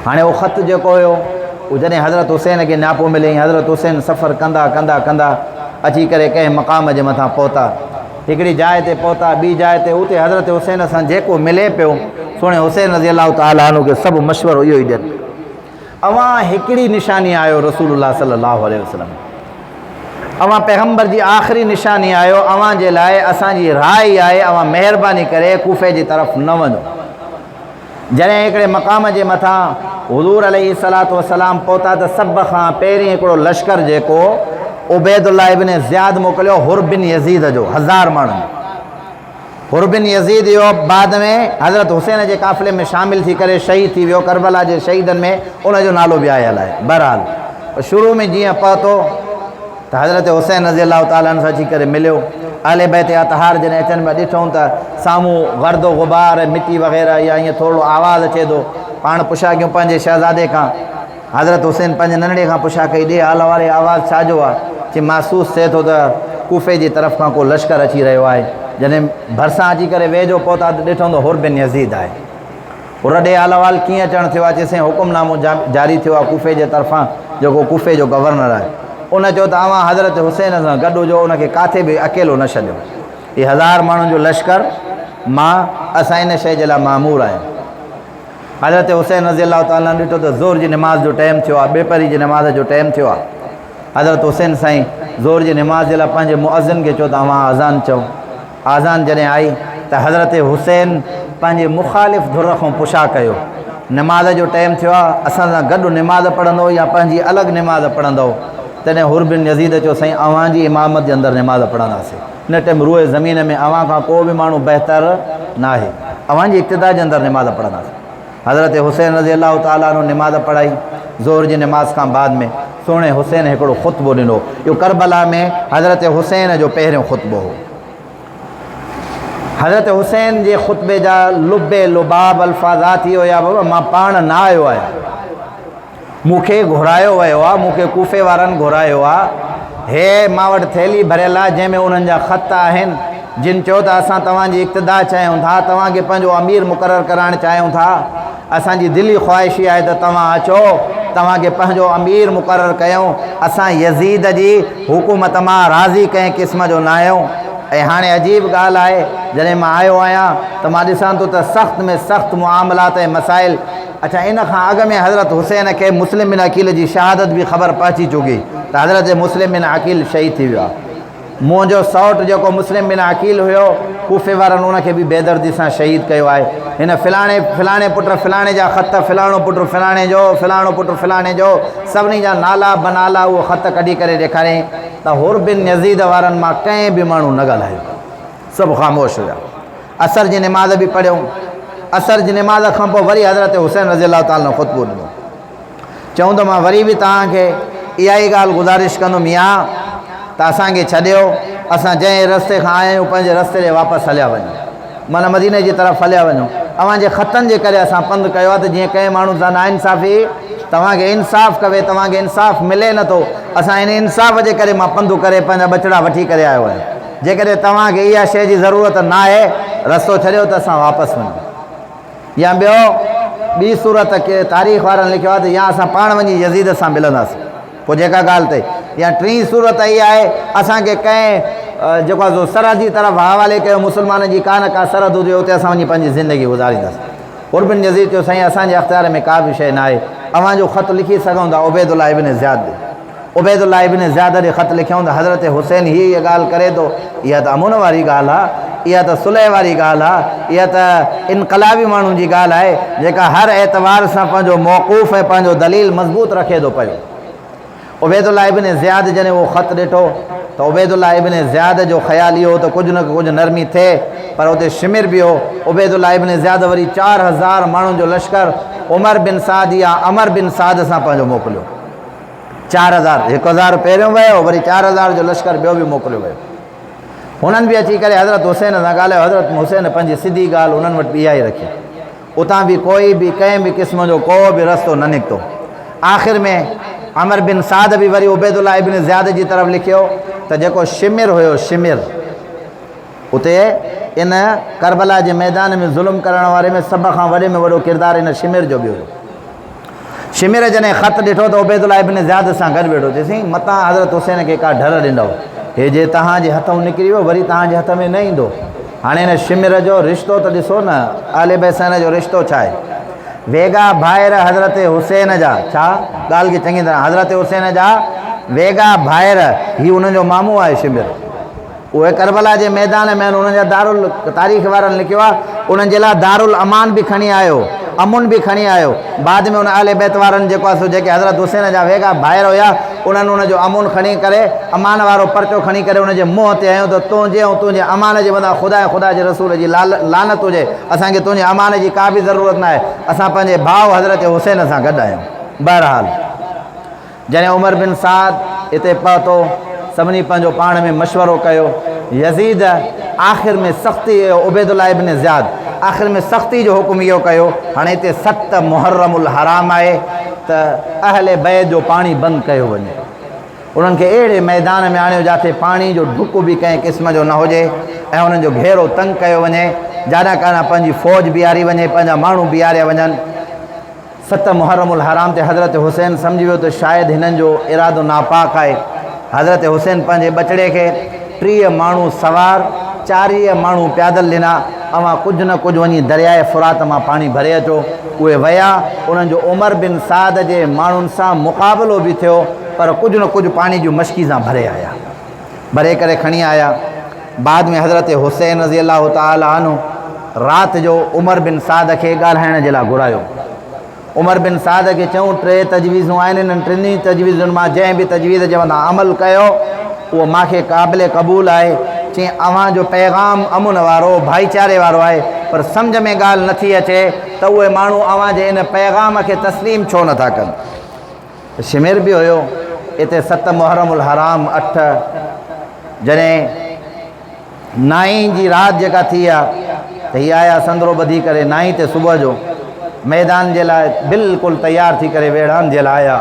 هاڻي اهو خط جيڪو هيو اهو جڏهن حضرت حسين کي نياپو ملي ۽ حضرت حسين سفر ڪندا ڪندا ڪندا اچي ڪري ڪنهن مقام جي مٿان پهتا. هڪڙي جاء تي پهتا، ٻي جاء تي، اتي حضرت حسين سان جيڪو ملي پيو، سهڻي حسين رضي الله تعالٰي عنه کي سڀ مشورو اهو ئي ڏين پيا. اوهان هڪڙي نشاني آهيو رسول الله صلي الله عليه وسلم اوهان پيغمبر جي آخري نشاني آهيو، اوهان جي لاء اسان جي راء اها آهي اوهان مهرباني ڪري ڪوفي جي طرف نه وڃو. جڏهن هڪڙي مقام جي مٿان حضور عليه الصلوة والسلام پهتا ته سڀ کان پهرين هڪڙو لشڪر جيڪو عبيد الله ابن زياد موڪليو حر بن يزيد جو هزار ماڻهن جو حر بن يزيد اهو بعد ۾ حضرت حسين جي قافلي ۾ شامل ٿي ڪري شهيد ٿي ويو ڪربلا جي شهيدن ۾ ان جو نالو به آيل آهي بهرحال شروع ۾ جيئن پهتو ته حضرت حسين رضي الله تعالٰي عنه سان اچي ڪري مليو. اهل بيت اطهار جڏهن اچن پيا ڏٺئون ته سامهون گرد و غبار ۽ مٽي وغيره يا ائين ٿورڙو آواز اچي ٿو. پاڻ پڇا ڪيون پنهنجي شهزادي کان. حضرت حسين پنهنجي ننڍڙي کان پڇا ڪئي ڏي حال احوال هي آواز ڇا جو آهي؟ چي محسوس ٿئي ٿو ته ڪوفي جي طرف کان ڪو لشڪر اچي رهيو آهي. جڏهن ڀرسان اچي ڪري ويجهو پهتا ته ڏٺئون ته حر بن يزيد آهي. حر ڏي حال احوال ڪيئن اچڻ ٿيو آهي؟ چي سائين حڪم نامو جاري ٿيو آهي ڪوفي جي طرفان جيڪو ڪوفي جو گورنر آهي. ان چيو ته اوهان حضرت حسين سان گڏ هجو ان کي ڪاٿي به اڪيلو نه ڇڏيو. هي هزار ماڻهن جو لشڪر مان اسان ان شيء جي لاء مامور آهيون. حضرت حسين رضي الله تعالٰي عنه ڏٺو ته ظهر جي نماز جو ٽائيم ٿيو آهي، ٻيپهري جي نماز جو ٽائيم ٿيو آهي. حضرت حسين سائين ظهر جي نماز جي لاء پنهنجي مؤذن کي چيو ته اوهان اذان چئو. آذان جڏهن آئي ته حضرت حسين پنهنجي مخالف ڌر کان پڇا ڪيو، نماز جو ٽائيم ٿيو آهي، اسان سان گڏ نماز پڙهندؤ يا پنهنجي الڳ نماز پڙهندؤ؟ تڏهن حر بن يزيد چيو، سائين اوهان جي امامت جي اندر نماز پڙهنداسين. ان ٽائيم روء زمين ۾ اوهان کان ڪو به ماڻهو بهتر ناهي، اوهان جي اقتدا جي اندر نماز پڙهنداسين. حضرت حسين رضي الله تعالٰي عنه نماز پڙهائي، ظهر جي نماز کان بعد ۾ سهڻي حسين هڪڙو خطبو ڏنو. اهو ڪربلا ۾ حضرت حسين جو پهريون خطبو هو. حضرت حسين جي خطبي جا لب لباب الفاظات اهي هيا، بابا مان پاڻ نه آيو آهيان، مون کي گهرايو ويو آهي، مون کي ڪوفي وارن گهرايو آهي، هي مان وٽ ٿيلهي ڀريل آهي جنهن ۾ انهن جا خط آهن، جن چيو ته اسان توهان جي اقتدا چاهيون ٿا، توهان کي پنهنجو امير مقرر ڪرائڻ چاهيون ٿا، اسان جي دلي خواهش اها آهي ته توهان اچو، توهان کي پنهنجو امير مقرر ڪيون، اسان يزيد جي حڪومت مان راضي ڪنهن قسم جو ناهيون ۽ هاڻي عجيب ڳالهه آهي جڏهن مان آيو آهيان ته مان ڏسان ٿو ته سخت ۾ سخت معاملات ۽ مسائل اڇا ان کان اڳ ۾ حضرت حسين کي مسلم بن عقيل جي شهادت به خبر پهچي چڪي ته حضرت مسلم بن عقيل شهيد ٿي ويو آهي. منهنجو سئوٽ جيڪو مسلم بن عقيل هيو، ڪوفي وارن ان کي به بيدردي سان شهيد ڪيو آهي. هن فلاڻي، فلاڻي پٽ فلاڻي جا خط، فلاڻو پٽ فلاڻي جو، فلاڻو پٽ فلاڻي جو، سڀني جا نالا بنالا اهو خط ڪڍي ڪري ڏيکاريائين ته حر بن يزيد وارن مان ڪنهن به ماڻهو نه ڳالهايو. سڀ خاموش هيا. عصر جي نماز به پڙهيائون. عصر جي نماز کان پوء وري حضرت حسين رضي الله تعالٰي عنه خطبو ڏنو. چئون ته مان وري به توهان کي اها ئي ڳالهه گذارش ڪندم يا ته اسان کي ڇڏيو، اسان جنهن رستي کان آيا آهيون پنهنجي رستي ڏي واپس هليا وڃون، معنيٰ مديني جي طرف هليا وڃون. اوهان جي خطن جي ڪري اسان پنڌ ڪيو آهي ته جيئن ڪنهن ماڻهو سان ناانصافي، توهان کي انصاف ڪوي، توهان کي انصاف ملي نه ٿو، اسان ان انصاف جي ڪري مان پنڌ ڪري پنهنجا ٻچڙا وٺي ڪري آيو آهيان. جيڪڏهن توهان کي اها شيء جي ضرورت ناهي، رستو ڇڏيو ته اسان واپس وڃون. يا ٻيو، ٻي صورت ڪي تاريخ وارن لکيو آهي ته يا اسان پاڻ وڃي يزيد سان ملنداسين پوء جيڪا ڳالهه ٿئي يا ٽين صورت اها آهي اسان کي ڪنهن جيڪو آهي سو سرحدي طرف حوالي ڪيو مسلمانن جي ڪا نه ڪا سرحد هجي اتي اسان وڃي پنهنجي زندگي گذارينداسين. حر بن يزيد چيو سائين اسان جي اختيار ۾ ڪا به شيء ناهي اوهان جو خط لکي سگهون ٿا عبيد الله ابن زياد ڏي. عبيد الله ابن زياد ڏي خط لکيائون ته حضرت حسين هيء هيء ڳالهه ڪري ٿو، اها ته امن واري ڳالهه آ، اها ته صلح واري ڳالهه آ، اها ته انقلابي ماڻهن جي ڳالهه آهي، جيڪا هر اعتبار سان پنهنجو موقوف ۽ پنهنجو دليل مضبوط رکي ٿو پيو. عبيد الله ابن زياد جڏهن اهو خط ڏٺو ته عبيد الله ابن زياد جو خيال اهو هو ته ڪجهه نه ڪجهه نرمي ٿئي، پر اتي شمر به هو. عبيد الله ابن زياد وري 4000 ماڻهن جو لشڪر عمر بن سعد يا عمر بن سعد سان پنهنجو موڪليو. 4000، 1000 پهريون ويو، وري 4000 جو لشڪر ٻيو به موڪليو ويو. هنن به اچي ڪري حضرت حسين سان ڳالهايو. حضرت حسين پنهنجي سڌي ڳالهه انهن وٽ به اها ئي رکي. اتان به ڪوئي به ڪنهن به قسم جو ڪو به رستو نه نڪتو. آخر ۾ عمر بن سعد به وري عبيد الله ابن زياد جي طرف لکيو ته جيڪو شمر هيو، شمر، اتي ان ڪربلا جي ميدان ۾ ظلم ڪرڻ واري ۾ سڀ کان وڏي ۾ وڏو ڪردار ان شمر جو به هيو. شمر جڏهن خط ڏٺو ته عبيدالله ابن زياد سان گڏ ويٺو. چيسين، متان حضرت حسين کي ڪا ڍر ڏنؤ. هي جي توهان جي هٿئون نڪري ويو، وري توهان جي هٿ ۾ نه ايندو. هاڻي هن شمر جو رشتو ته ڏسو نه، اهل بيت جو رشتو ڇا آهي؟ ويڳا ڀائر حضرت حسين جا، ڇا؟ ڳالهه کي چڱي طرح، حضرت حسين جا ويڳا ڀائر، هي انهن جو مامو آهي شمر. اهي ڪربلا جي ميدان ۾ آهن، انهن جا دارل تاريخ وارن لکيو آهي، انهن جي لاء دارالامان به کڻي آيو، امن به کڻي آيو. بعد ۾ ان اهل بيت وارن جيڪو آهي سو جيڪي حضرت حسين جا ويڳا ڀائر هيا، انهن ان جو امن کڻي ڪري، امان وارو پرچو کڻي ڪري ان جي منهن تي هنيو ته تنهنجي ۽ تنهنجي امان جي مٿان خدا ۽ خدا جي رسول جي لعنت هجي، اسان کي تنهنجي امان جي ڪا به ضرورت ناهي، اسان پنهنجي ڀاء حضرت حسين سان گڏ آهيون. بهرحال! جڏهن عمر بن سعد اتي پهتو، سڀني پنهنجو پاڻ ۾ مشورو ڪيو. يزيد آخر ۾ سختي عبيدالله ابن زياد آخر ۾ سختي جو حڪم اهو ڪيو، هاڻي هتي ست محرم الحرام آهي ته اهل بيت جو پاڻي بند ڪيو وڃي. انهن کي اهڙي ميدان ۾ آڻيو جاٿي پاڻي جو ڍڪ به ڪنهن قسم جو نه هجي ۽ انهن جو گهيرو تنگ ڪيو وڃي، جاڏان ڪاڏان پنهنجي فوج بيهاري وڃي، پنهنجا ماڻهو بيهاريا وڃن. ست محرم الحرام تي حضرت حسين سمجهي ويو ته شايد هنن جو ارادو ناپاڪ آهي. حضرت حسين پنهنجي ٻچڙي کي 30 ماڻهو سوار، 40 ماڻهو پيادل ڏنا، اوهان ڪجهه نه ڪجهه وڃي درياء فرات مان پاڻي ڀري اچو. اهي ويا، انهن جو عمر بن سعد جي ماڻهن سان مقابلو به ٿيو، پر ڪجهه نه ڪجهه پاڻي جون مشڪيزان ڀري آيا. ڀري ڪري کڻي آيا. بعد ۾ حضرت حسين رضي الله تعالٰي عنه رات جو عمر بن سعد کي ڳالهائڻ جي لاء گهرايو. عمر بن سعد کي چيائون ٽي تجويزون آهن، انهن ٽنهي تجويزن مان جنهن به تجويز جي مٿان عمل ڪيو اهو مان کي قابل قبول آهي. چيائين اوهان جو پيغام امن وارو، ڀائيچاري وارو آهي، پر سمجهه ۾ ڳالهه نٿي اچي ته اهي ماڻهو اوهان جي ان پيغام کي تسليم ڇو نٿا ڪن. شمر به هيو. اتي ست محرم الحرام اٺ جڏهن نائين جي رات جيڪا ٿي آ ته هي آيا سندرو ٻڌي ڪري نائين تي صبح جو ميدان جي لاء بلڪل تيار ٿي ڪري ويڙهاند جي لاء آيا.